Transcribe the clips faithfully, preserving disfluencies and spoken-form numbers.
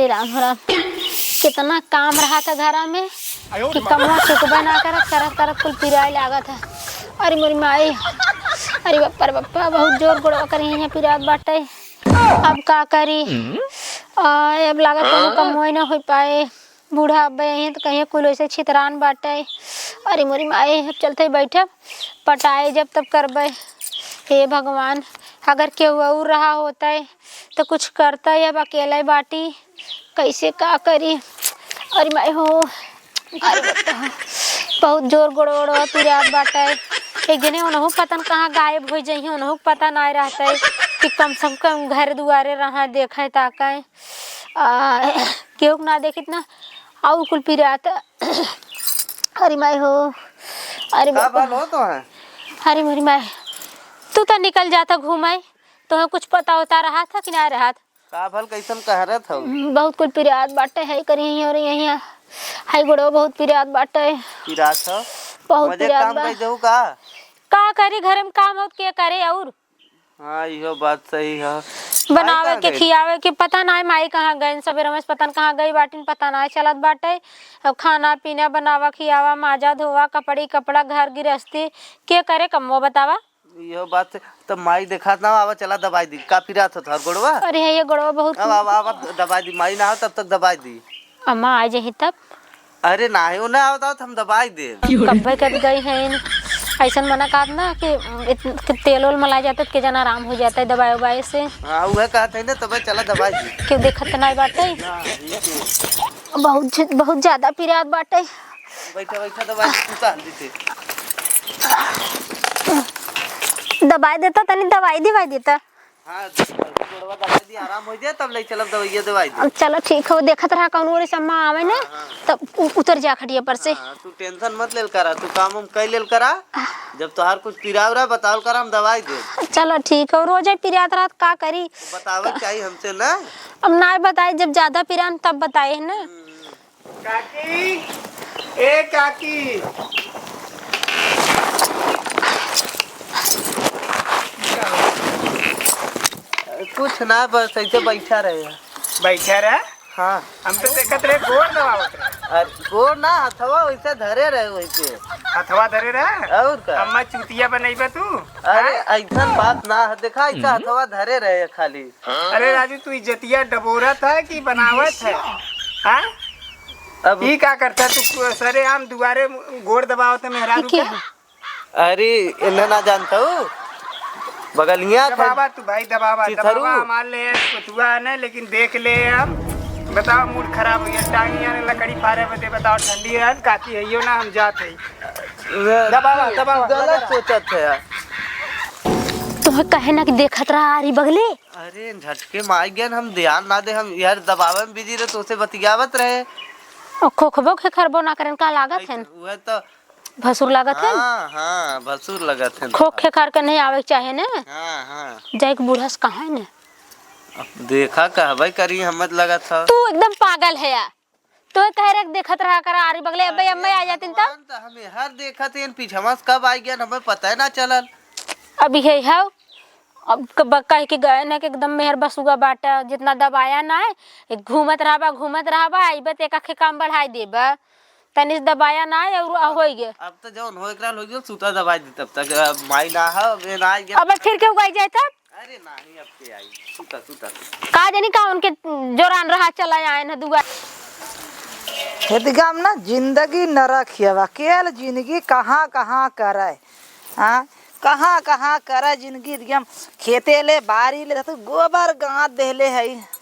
राम हो राम, कितना काम रहत है घरा में कि कमवा चुकबे ना करत, करत करत कुल पिराए लागत है। अरे मोरी माई, अरे बप्पा रे बप्पा, बहुत जोर गोड़वा करी हियाँ पिरात बाटे। अब का करी? आ, अब लागत कौनो कमवे ना हो पाए। बूढ़ा अब्बे अइहें त कहिहें कुल ऐसे छितरान बाटे। अरे मोरी माई, अब चलते बैठब, पटाए जब तब करबे। हे भगवान, अगर केहू और रहा होतै त कुछ करतै, अब अकेले बाटी, कैसे का करी? अरे माई हो, अरे बताओ, बहुत जोर गोड़ ओड़वा पिरात बाटे। एक जने उनहु पता न कहाँ गायब होइ जइहें, उनहु के पता नाय रहतै कि कम से कम घर दुआरे रहा, देखे ताके। आ, केहू के ना देखित ना, आउ कुल पिरात। अरे माई हो, अरे का बाबा। भल हो तो है? अरे मोरी माई, तू तो निकल जाता घूमे, तोहे कुछ पता होता रहा था कि ना रहा था? का भल, कैसन कहरत हौ? बहुत कुल पिरात बाटे है करी और यहीं है गोड़ो बहुत पिरात बाटे। पिरात हौ? बहुत मजे पिरात काम बा। कर देहू का? का करी, घर में काम होत के करे और? हाँ, इहो बात सही है। बनावे माई के, कहाँ गई? खियावे के पता नाय माई कहाँ गइन, सबेरे में पता न कहाँ गई बाटिन, पता नाय चलत बाटे। अब खाना पीना बनावा, खियावा, माजा धोवा, कपड़ी कपड़ा, घर गृहस्थी के करे कमवा बतावा? इहो बात से, तो माई देखात ना, आवा चला दवाई दी, का पिरात हो तोहर गोड़वा? अरे है ये गोड़वा बहुत। अब आवा, आवा दवाई दी, माई ना हो तब तक दवाई दी। अम्मा आ जही तब। अरे नाही, वो ना आवत, आवत हम दवाई देब। कब्बे कब गई हैं, ऐसन मना कहत ना कि इत-, कि तेल ओल मलाई जाते त के जना आराम हो जाता है दवाई उवाई से। हाँ, उहे कहत है ना, तबे चला दवाई दी। केहू देखत त नाई बाटे। ना, ये के? बहुत ज-, बहुत ज्यादा पिरात बाटे। बैठा, बैठा, दवाई दी, तू काल दी थे। दवाई देता, तनी दवाई दिवाई देता। हाँ, गोड़वा दवाई दी, आराम हो जाए, तब ले चलब दवाइया दवाई दी। अब चलो ठीक है, वो देखत रहा कौन ओर से अम्मा आवे ना, हाँ, हाँ। तब उ-, उतर जा खटिया पर से। हाँ, तू tension मत लेल करा, तू काम हम कई लेल करा। जब तोहार कुछ पीरा उरा बतावल करा, हम दवाई दे। चलो ठीक है, रोजे पिरात रहत का करी? बतावे चाहिए हमसे ना। अब ना बताए, जब ज्यादा पिरान तब बताए है ना। हम्म। काकी, ए काकी। कुछ ना, बस ऐसे बैठा रहे। बैठा रहा? हाँ। हम तो देखत रहे गोड़ दबावत रहे। अरे, गोड़ ना, हथवा वैसे धरे रहे वैसे। हथवा धरे रहे? और का? अम्मा चूतिया बनैबे तू? अरे, हाँ? ऐसन बात ना है, देखा, ऐसा हम्म। हथवा धरे रहे खाली। अरे राजू, तू इज्जतिया डबोरत है कि बनावत है? हाँ? अब ई का करता तू सरेआम दुआरे गोड़ दबावत है मेहरारू के? अरे, इन्हें ना जानता हूँ। बगलिया दबावा तू भाई, दबावा, चिथरू। दबावा, हमार ले कुतुआ है ना, लेकिन देख ले हम। बताओ, मूड खराब हो गया, टांगी आने लकड़ी फारे बदे, बताओ, ठंडी है, काकी है, यो ना हम जात है। दबावा, दबावा, गलत दबावा। सोचत है यार। तोहे कहे ना कि देखत रहा आरी बगले। अरे, झटके में आ गया, हम ध्यान ना दे, हम यार दबावे में busy रहे, तो उसे बतियावत रहे। और खोखबो खेखरबो ना करेन, का लागत है? वह तो भसुर लागत है? हाँ, हाँ, भसुर लगत है। खोख खेखार के नहीं आवे के चाहे ने। हाँ, हाँ। जाए के बूढ़ा से कहा है ने। अब देखा, कहबे करी, हमत लगत है। तू एकदम पागल है यार। तोहे कहे रे देखत रहा करा आरी बगले, अबे अरे अम्मा आ जातिन तब। भगवान, त हमें हर देखत हैं, पीछवा से कब आई गया, हमें पता ही ना चलल। अभी है हाउ, अब क-, ब-, कह के गए ना कि एकदम मेहर बसुआ बाटा, जितना दबाया ना है, एक घूमत रहबा, घूमत रहबा, आइबे त एक आखे काम बढ़ाई देबा, तनिस दबाया ना है और अब, होई गए। अब तो जौन होए के रहल होई गए, सूता दबाई दी तब तक, अब माई ना है, अब ये ना आई गया। अब फिर केहू गाई जाए तब? अरे नाही, अब के आई? सुता, सुता, सुता। का जानी का उनके जोरान रहा चला आए न दुआ। हेदगाम ना जिंदगी नरक हियवा, केल जिंदगी कहाँ कहाँ करे, हाँ, कहाँ कहाँ करे जिंदगी। एकदम खेते ले, बारी ले, तो गोबर गाँत देहले है।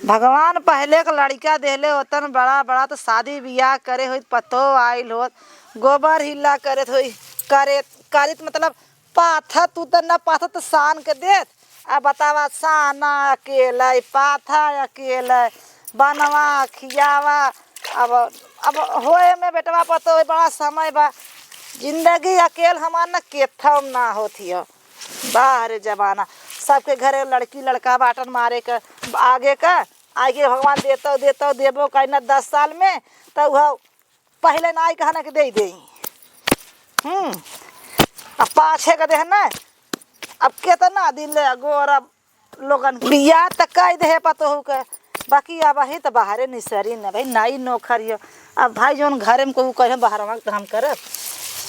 भगवान पहले के लड़का देहले होतन बड़ा बड़ा, तो शादी बियाह करे होत, पतो आइल होत, गोबर हिला करे होई, करे, करित मतलब पाथा तू त न पाथा त सान के देत। अब बतावा, साना अकेले, पाथा अकेले, बनवा, खियावा। अब, अब होए में बेटवा पतो होए, बड़ा समय बा। जिंदगी अकेल हमार न केथव ना होत हियो। बाहर जमाना, सबके घरे लड़की लड़का बाटन मारे के आगे का, आगे भगवान देतो, देतो, देबो कहीं ना दस साल में, त उह पहिले नाई कहना के देई देई। हम्म। अब पाछे के देह ना, अब केतना दिन ले गोर अब लोगन बियाह त कई देहे पतोहू के, बाकी अबहीं त बाहरे निसरी न भाई, नाई नोखर हियो। अब भाई जौन घरे में कोई कहे बहरवा त हम करब,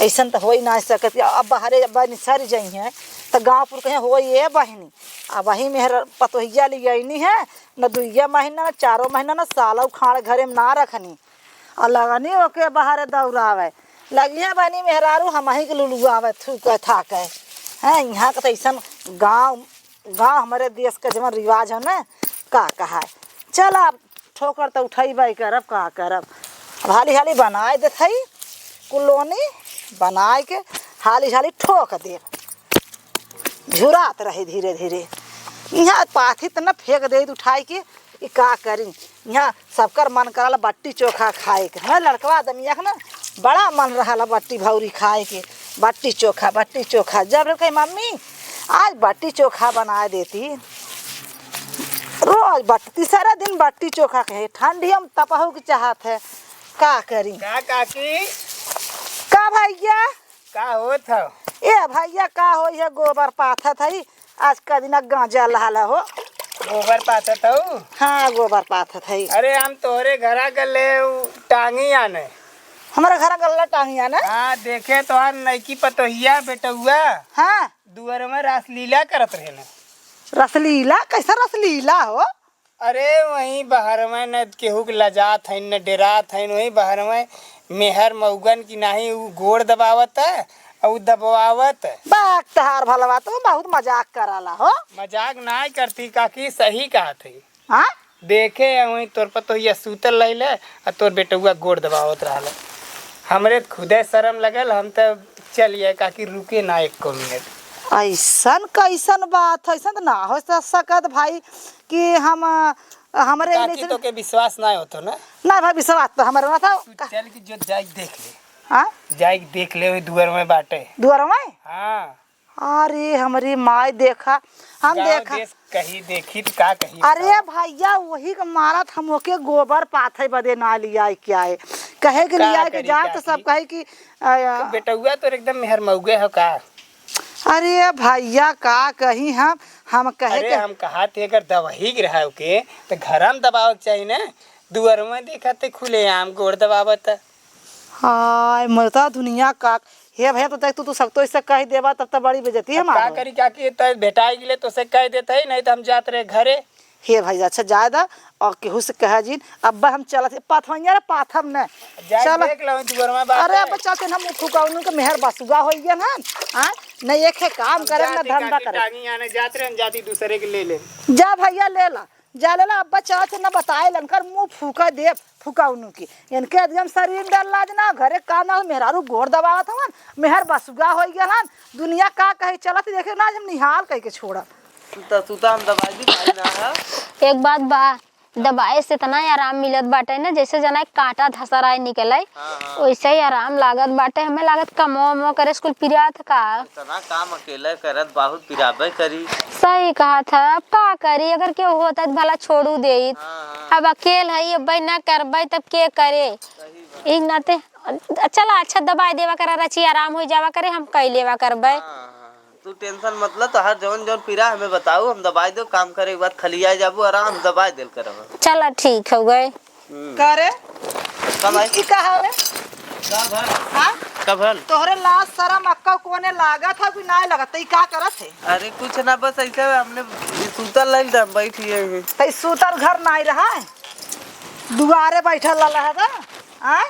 अइसन त होइ नाहीं सकत। अब बाहरे अब निसरी जइहें त गाँव पुर कहे होइ ए बहिनी, अबहीं मेहर पतोहिया लिअइनी है, न दुइया महीना, न चारो महीना, न सालौ खाड़ घरे में ना रखनी। अउर लगनी ओके बाहरे दौड़ावे। लगिहे बहिनी मेहरारू हमहीं के लुलुआवे, थूके थाके। हैं, इहाँ के त अइसन गाँव, गाँव हमरे देश के जवन रिवाज हौ न, का कहाए। चल अब ठोकर त उठइबे करब, का करब। अब हाली हाली बनाए देत हई, कुलोनी बनाए के हाली हाली ठोक देब। झुरात रही धीरे धीरे। इहाँ पाथी त न फेंक देइत उठाइ के, ई का करी? इहाँ सबकर मन कराला बट्टी चोखा खाए के। हमार लड़कवा आदमिया के न बड़ा मन रहाला बट्टी भौरी खाए के, बट्टी चोखा, बट्टी चोखा। जब कहे, "मम्मी, आज बट्टी चोखा बनाए देती।" रोज बट्टी, तीसरा दिन बट्टी चोखा कहे, ठंडी हम तपहू के चाहत है, का करी? का काकी? का भइया? का होत हौ? ए भइया, का होई है, गोबर पाथत हई, आज का दिन गांजा लाल हो। गोबर पाथत हौ? हाँ, गोबर पाथत हई। अरे, हम तोहरे घरा गले उ टांगी आने। हमरा घरा गल्ला टांगी आने? हाँ, देखे तोहार नइकी पतोहिया बेटउआ। हाँ। दुअर में रासलीला करत रहे न। रसलीला? कैसा रसलीला हो? अरे, वहीं बहरवे न केहू के लजात हइन, न डेरात हइन, वहीं बहरवे मेहर मउगन की नाहीं, उ गोड़ दबावत है, अउ दबवावत। बाक तहार भलवा, तू बहुत मजाक कराला हो। मजाक नाहीं करती काकी, सही कहत है। हाँ? देखे, वहीं तोर पतोहिया सूतल रहिले, आ तोर बेटउआ गोड़ दबावत रहल। हमरे त खुदे शरम लगल, हम त चल आए काकी, रुके ना एको मिनट। अइसन कइसन बात है? अइसन त ना हो स-, सकत भाई कि हम, अ, हमरे काकी, इने तोके विश्वास ना होतो ना? ना भाई, विश्वास त हमरे ना था। तू चल के जो जाइके देख ले। हाँ? जाइके देख ले, वही दुअर में बाटे। दुअर में? हाँ। अरे हमरी माई, देखा, हम गाँव देखा। देश कही देखी त का कही अरे बतावा? भइया, वही के मारत हम ओके गोबर पाथे बदे ना लियाए के आए। कहे के का लियाए के करी जाए त सब काकी? कहे कि, अ, तो बेटउआ तोर एकदम मेहर मउगे हो का? अरे भइया, का कही हम, हम कहे अरे के हम कहा थे अगर दबही के रहा ओके, त घरा में दबावे के चाही ना। दुअर में देखा ते खुलेआम गोड़ दबावत। हाय, मरता दुनिया का। हे भइया, तो देख, तू, तू सब तो ऐसे कह देबा, तब तो बड़ी बेइज्जती अब हमार का होई। करी, का की, त भेटाई गेले, तो से कह देत है, नहीं तो हम जात रहे घरे। हे भइया, अच्छा, जाए दा, और केहू से कह जिन, अब हम चलत है, पाथवैया रे, पाथब न। जाए चल। देख लो, दुअरवा बात अरे, है। अब चलते हम फुकौनू के मेहर बसुआ होई गया ना, हाँ? न एक है काम हम करे, न जाते धंधा काकी करे। टांगी आने जात रहे, हम जाती दूसरे के ले ले। जा भइया, ले ला। जा लेला, अब्बा चाचा न बताए लनकर मुँह फूका देब, फुकौनू की। इनके एकदम शरीर डर लाज ना, घरे काम ना, मेहरारू गोड़ दबावत हवन, मेहर बसुगा होई गलन, दुनिया का कही चलत देखे ना, हम निहाल कह के छोड़ब। सुता, सुता, हम दवाई भी खाई ना है। एक बात बा, दवाई से इतना ही आराम मिलत बाटे ना, जैसे जना कांटा धसराए निकले, हाँ, हाँ। वैसे ही आराम लागत बाटे। हमें लागत कमो वमो करे, स्कूल पिरात का। इतना काम अकेले करत बहुत पिराबे करी। सही कहा था, अब का करी, अगर केहू होता त भला छोड़ू देइत। हाँ, हाँ। अब अकेल है, अब ना करबे तब के करे? सही बात। एक नाते चला, अच्छा दवाई देवा करा रची, आराम हो जावा करे, हम कई लेवा करबे। हाँ, हाँ। तू टेंशन मत ल, तोहार जौन जौन पीरा हमें बताऊ, हम दवाई देब, काम करे के बाद खलिया जाबू, आराम दवाई देल करब। चला ठीक हो गए। हम्म। का रे? का भाई? ई, ई का हवे? का भल? हाँ? का भल? तोहरे लाज शरम अक्का कोने लागत है कि नाय लागत? त ई का करत है? अरे कुछ ना, बस ऐसे हमने सूतल रही त हम बैठ गए हैं। त ई सूतल घर नाय रहा है? दुआरे बैठल रहा है त? हाँ?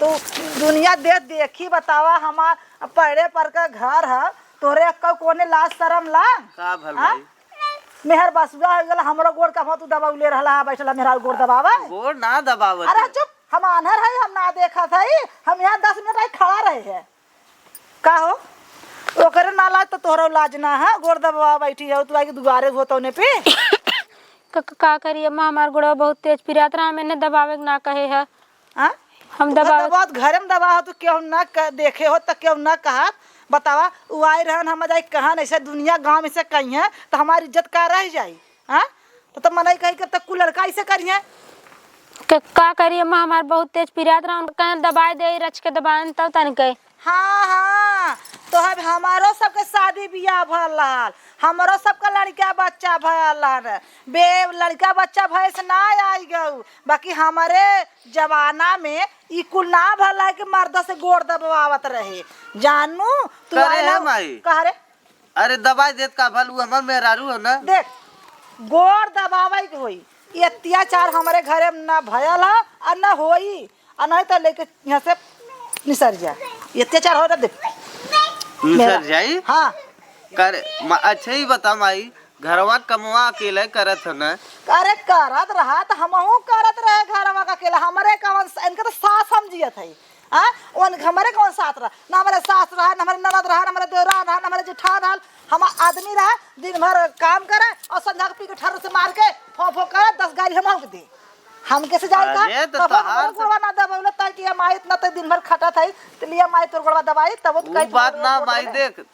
तो दुनिया देख देखी बतावा, हमार पड़े पर का घर है, तोहरे अक्का कोने लाज शरम ला? का भल हाँ? भाई? मेहर बसुआ हो गला, हमरो गोड़ का तू दबाउले रहला, बैठला मेहरारू गोड़ दबावा। गोड़ ना दबावत अरे है। चुप, हम आन्हर है, हम ना देखत है, हम यहाँ दस मिनट आई खड़ा रहे है। का हो? ओकरे ना लाज तो तोहरो लाज ना है, गोड़ दबावा बैठी है, तू आई के दुआरे हो तौने पे। क-, क-, का करी अम्मा, हमार गोड़वा बहुत तेज पिरात रहा, मैंने दबावे के ना कहे है। हाँ? हम तो दबावत दबावत घरे में दबा हो तो केहू ना क-, देखे हो तो केहू ना कहा। बतावा, उ आई रहन, हम जाई कहन, ऐसे दुनिया गाँव में से कही है तो हमारी इज्जत का रह जाई? हाँ? तो, तो मनई कही के तो कुल लड़का ऐसे करी है। क-, का करी अम्मा, हमार बहुत तेज पिरात रहा, उनका कहे दबाए दे, रच के दबाएन तब तन के। हाँ, हाँ, तो अब हमरो सबके शादी बियाह भल रहल, हमरो सबके लड़िका बच्चा भल रहल। बे, लड़िका बच्चा भइस ना आई गऊ, बाकी हमरे जमाना में ई कुल ना भल है कि मर्द से गोड़ दबवावत रहे। जानू, तू करे आइला है माई। कह रे? अरे दबाई देत का भल, उ हमर मेहरारू है ना। देख, गोड़ दबावे के होई, ई अत्याचार हमरे घरे में ना भयल है और ना होई। आ नहीं तो लेके यहाँ से निसर जा। ये अत्याचार हो रहा, देख। निसर मेरा। जाई? हाँ। कर, म-, अच्छा ही बता माई, घरवा कमवा अकेले करत है ना? अरे करत रहा तो हमहू करत रहे घरवा का अकेला। हमरे कवन स-, इनका तो सास हम जियत है। हाँ? उन हमरे कवन सास रहा? ना हमरे सास रहा, ना हमरे ननद रहा, ना हमरे देवरा रहा, ना हमरे जेठान रहा। हम आदमी रहा, दिन भर काम करे और संध्या के पी के ठर्र से मार के फो फो करे, दस गारी हमहू के दे। हम कैसे जाई का? अरे, तो कबो तोहार हमरो तो गोड़वा ना दबौले, ताकि हम आई इतना तक दिन भर खटत हई, तो लिया माई तोर गोड़वा दबाई, तब तो ऊ कही बात तुम्हारे ना, गोड़ माई दबौले। देख,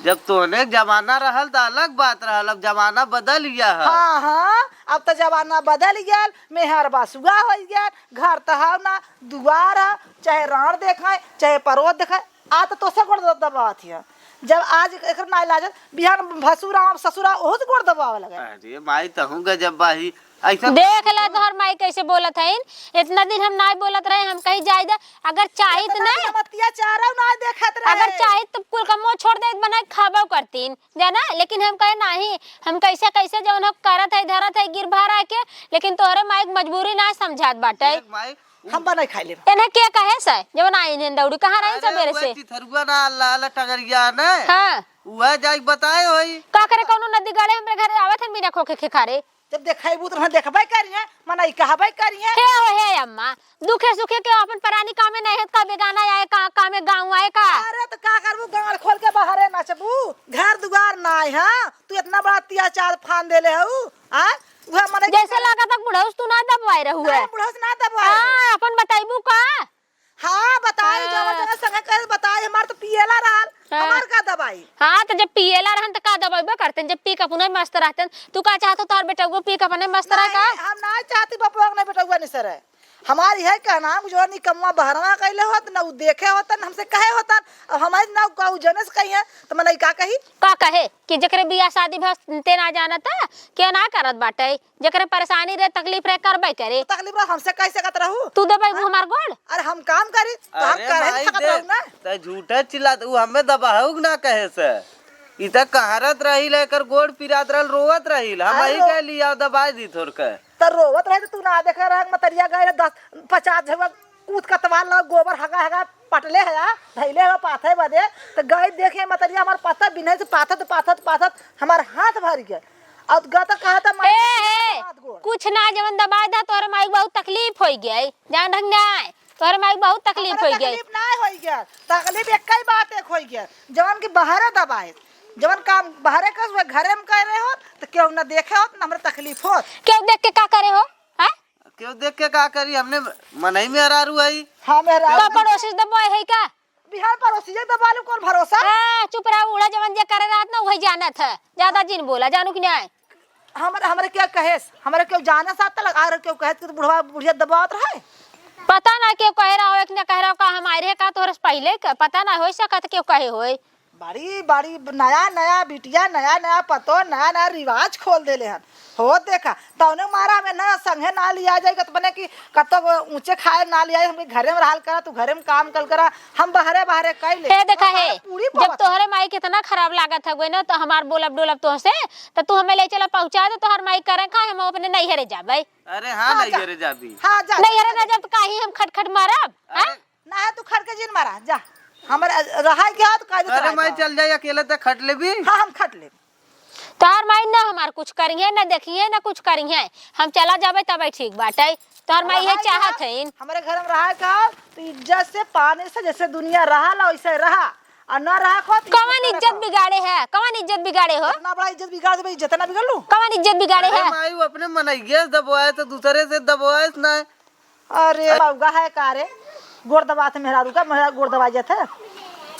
जब तोहने जमाना रहल, तो अलग बात रहल, अब जमाना बदल गया है। हाँ, हाँ, अब तो जमाना बदल गया, मेहर बसुआ हो गया, घर तो है ना, दुआर है, चाहे राण देखाए, चाहे परोत देखाए, आ तो तोसे गोड़ द-, दबावत हिया। जब आज एकर ना इलाज, बिहान भसुर आवा, ससुर आवा, ओहू से गोड़ दबावे लगे। अरे माई, तहूँ गजब बाही। ऐसा देख ला तोहर माई कैसे बोलत हईन। इतना दिन हम नाई बोलत रहे, हम कही जाए दे, अगर चाहित इतना ना, दिन हम अत्याचार ना देखत रहे। अगर चाहित तो कुल कमो छोड़ दे, बनाए खाबो करतीन, जाना। लेकिन हम कहे नाही, हम कैसे कैसे जौन हम करत है, धरत है, गिर भरा के, लेकिन तोहरे माई के मजबूरी ना समझात बाटे। देख माई, हम बनाई खाई लेब। एन्हे के कहे से? जवन आई इन्हें दौड़ी, कहाँ रही अरे, सबेरे उहे से? चिथरुआ ना, लाल टंगरिया ने। हाँ। उहे जाई बताए होई। का करे, कौनो नदी गड़े हमरे घरे आवत है मीना खोखे खेखारे। जब देखाई बूत रहा, देखबे करिहे, मना ई कहबे करिहे। हे हो, हे अम्मा, दुखे सुखे के अपन परानी कामे नहीं है, का बेगाना आए, का, कामे गाँव आए का? अरे, तो का करबू, गाँड़ खोल के बाहरे नाचबू, घर दुआर नाय है, तू इतना बड़ा अत्याचार फान देले हऊ, आ? उहे मने जैसे लागत है बुढ़ौस तू ना दबवाए रहुए। नहीं, बुढ़ौस ना दबवाए हाँ, रहे। अपन बताइबू का? हाँ, बताई, हाँ। जवन जवन संगे करे बताई, हमार तो पियला रहल, हाँ। हमार का दबाई? हाँ, तो जब पियला रहन तो का दबाइबा करते, जब पी के अपने मस्त रहते, तू का चाहत हो तोहर बेटउआ पी के अपने मस्त रहे का? नहीं, हम ना चाहती बपुआ के नहीं बेटउआ नहीं सरे। हमार इहे कहना, जो निकम्मा बहरवा कइले होत, ना उ देखे होतन, हमसे कहे होतन, अब हमारे ना का उ जने से कही है, तो मने का कही? का कहे कि जेकरे बियाह शादी भस ते ना जानता, के ना करत बाटे, जेकरे परेशानी रहे, तकलीफ रहे, करबे करे। तो तकलीफ रहे, हमसे कह सकत रहू? तू दबाई हाँ? हमार गोड़? अरे हम काम करी, तो हम अरे करे माई थकत दे, रहू ना। त झूठे चिल्लात, उ हमें दबाहू ना कहे से। इ त कहरत रही ले, एकर गोड़ पिरात रहल, रोवत रही ले। हम अरे ही रो- कह लिया, दबाई दी थोड़ के। त रोवत रहे त तू ना देखे रहे, मतरिया गए रहे, दस पचास झगवा कूद कतवाल लग, गोबर हगा हगा पटले है, धैले है पाथे बदे। त गई देखे मतरिया हमार पत्ता बिन्हे से पाथत, पाथत, पाथत हमार हाथ भर गया। अब गता कहा था ए, माई ए, हाथ गोड़। कुछ ना, जवन दबाई दा, तोरे माई बहुत तकलीफ होई गई। जान रख ना, तोरे माई बहुत तकलीफ हमरा होई गई। तकलीफ ना होई गया, तकलीफ एक ही बात एक होई गया, जवन की बाहरे दबाए, जवन काम बाहरे कर, वह घरे में कर रहे हो, तो केहू ना देखे हो, ना हमरा तकलीफ हो। केहू देख के का करे हो? हैं? केहू देख के का करी, हमने मनई मेहरारू है। हाँ, मेहरारू। तो पड़ोसी से दबाए है का? बिहार पड़ोसी जे दबा लू, कौन भरोसा? हाँ, चुप रहा, उड़ा जवन जे करे रहत ना, वही जानत है। ज्यादा जिन बोला, जानू कि नहीं? हमरे, हमरे केहू कहेस, हमरे केहू जाने साथ तलक, अगर केहू कहेस कि तू बुढ़वा बुढ़िया दबावत रहे। पता ना केहू कहे रहा हो, एक ने कहे रहा का हम आए रहे का तोहरे से पहिले के, पता ना हो सकत केहू कहे होए। बड़ी, बड़ी नया, नया बिटिया, नया, नया पतो, नया, नया रिवाज खोल देले हन। हो देखा, तौने मारा हमें ना संगे ना लिया जाए, कत बने कि कतो ऊंचे खाए ना लिया, हमके घरे में रहल करा, तू घरे में काम कल करा, हम बहरे, बहरे कह ले। हे देखा हम हे, पूरी जब पवत तोहरे माई के इतना खराब लागत हवे ना, तो हमार बोलब डोलब तोहसे, तो तू हमें ले चला पहुंचा दे, तोहर माई करे खा, हम अपने नैहरे जाबे। अरे हाँ, हाँ, जा। नैहरे जाबी। हाँ, जा। नैहरे ना जब तो काही हम खटखट मारब, हाँ? अरे। ना है, तू खट के जिन मारा, जा। हमर रहाई के हाथ कायदे अरे चलाए माई, तो। चल जाई, अकेले ते खट लेबी। हाँ, हम खट लेब। तोहर माई ना हमार कुछ करिहे, ना देखिहे, ना कुछ करिहे। हम चला जाबे तबे ठीक बाटे। तोहर माई ये रहाई के चाहत हाथ, हईन। हमरे घर में रहाई के हाथ, तो इज्जत से, पानी से, जैसे दुनिया रहा ला, वैसे रहा। और ना रहा खो, तो कवन इज्जत इज्जत रखो। बिगाड़े है? कवन इज्जत बिगाड़े हो? इतना बड़ा इज्जत बिगाड़ दे, इज्जत ना बिगाड़ लू? कवन इज्जत बिगाड़े अरे है? माई, वो अपने मनैये से दबवाए, तो दूसरे से दबवाए ना। अरे, मौगा है का रे? गोड़ दबात है मेहरारू का, मेहरारू गोड़ दबा जात है।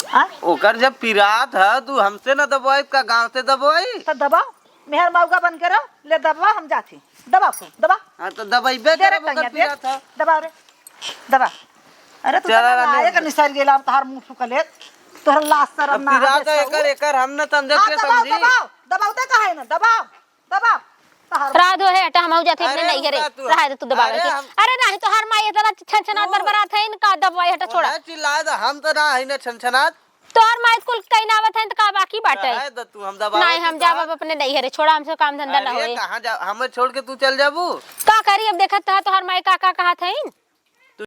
हाँ? ओकर जब पिरात है, तू हमसे ना दबवाई, का गाँव से दबवाई? तो दबाओ, मेहर मौगा बन के रहो, ले दबवा, हम जात ही। दबा खूब, दबा। हाँ, तो दबइबे दे रे करब, ओकर टंगिया, दे। पिरात है। दबा रे, दबा। अरे तू चला तो ना रानी। आए का निसर गेला, अब तोहार मुंह फूकले, तोहरा लाज शरम अब ना पिरा हवे का एकर, सब। एकर हम न समझे हाँ, के दबाओ, समझी। दबाओ, दबाओ, तो कहे ना, दबाओ, दबाओ। तोहार रहा दो है, हटा, हम जाते अपने अरे नहीं घरे। रुका तू। रहा दे तू दबावे अरे के। हम अरे नहीं, तोहार माई इतना छनछनात तू बरबरात है, इनका दबाई, हटा, छोड़ा। ना चिल्लाए तो हम तो ना है ना छनछनात। तोहार माई कुल कहीं ना आवत है, तो का बाकी बाटे? रहे दे तू, हम दबावे नहीं, के हम जाब कहा। अब अपने नहीं घरे, छोड़ा, हमसे काम धंधा ना अरे होए। कहाँ जा, हमें छोड़ के तू चल जाबू? का करी, अब देखत तो है तोहार माई का, का कहत है।